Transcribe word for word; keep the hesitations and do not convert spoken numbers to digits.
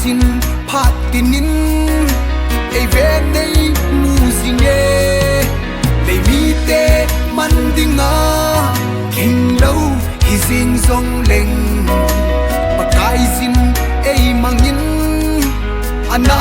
Sin phat tinin eiven eimu jinge, leimite man dinga lhinglou hijing jongleng, Pakaiyin eimangin ana